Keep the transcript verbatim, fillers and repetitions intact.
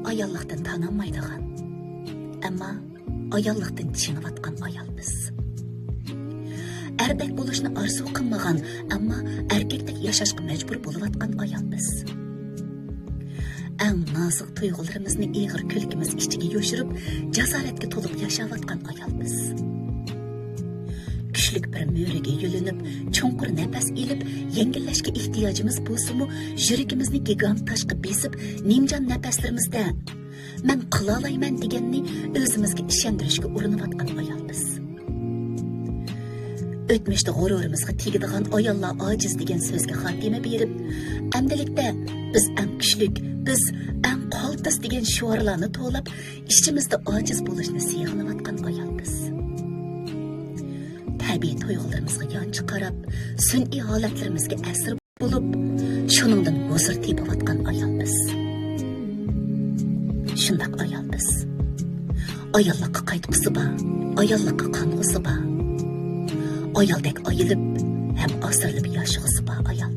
ئاياللىقتىن تانالمايدىغان، ئەمما ئاياللىقتىن چېنىۋاتقان ئايال بىز. ئەردەك بولۇشنى ئارزۇ قىلمىغان، ئەمما ئەركەكتەك ياشاشقا مەجبۇر بولۇۋاتقان ئايال بىز. ئەڭ نازۇك تۇيغۇلىرىمىزنى ئېغىر كۈلكىمىز ئىچىگە يوشۇرۇپ، جاسارەتكە تولۇپ ياشاۋاتقان ئايال بىز. كۈچلۈك بىر مۈرىگە يۆلىنىپ، چوڭقۇر نەپەس ئېلىپ، يەڭگىللەشكە ئېھتىياجىمىز بولسىمۇ، يۈرىكىمىزنى گىگانت تاشقا بېسىپ، نىمجان نەپەسلىرىمىزدە مەن قىلالايمەن دېگەننى ئۆزىمىزگە ئىشەندۈرۈشكە ئۇرۇنۇۋاتقان ئايال بىز. ئۆتمۈشتە غۇرۇرىمىزغا تېگىدىغان ئاياللار ئاجىز دېگەن سۆزگە خاتىمە بېرىپ، ئەمدىلىكتە بىز ئەڭ كۈچلۈك، بىز ئەڭ قالتىس دېگەن شوئارلارنى توۋلاپ، ئىچىمىزدە ئاجىز بولۇشنى سېغىنىۋاتقان ئايال بىز. تەبىئىي تۇيغۇلىرىمىزغا يانچۇق قاراپ، سۈنئىي ھالەتلىرىمىزگە ئەسىر بولۇپ، شۇنىڭدىن ھۇزۇر تېپىۋاتقان ئايال بىز. شۇنداق ئايال بىز. ئاياللىققا قايتقۇسى بار، ئاياللىققا قانغۇسى بار. ئايالدەك ئايىلىپ ھەم ئاسرىلىپ ياشىغۇسى بار ئايال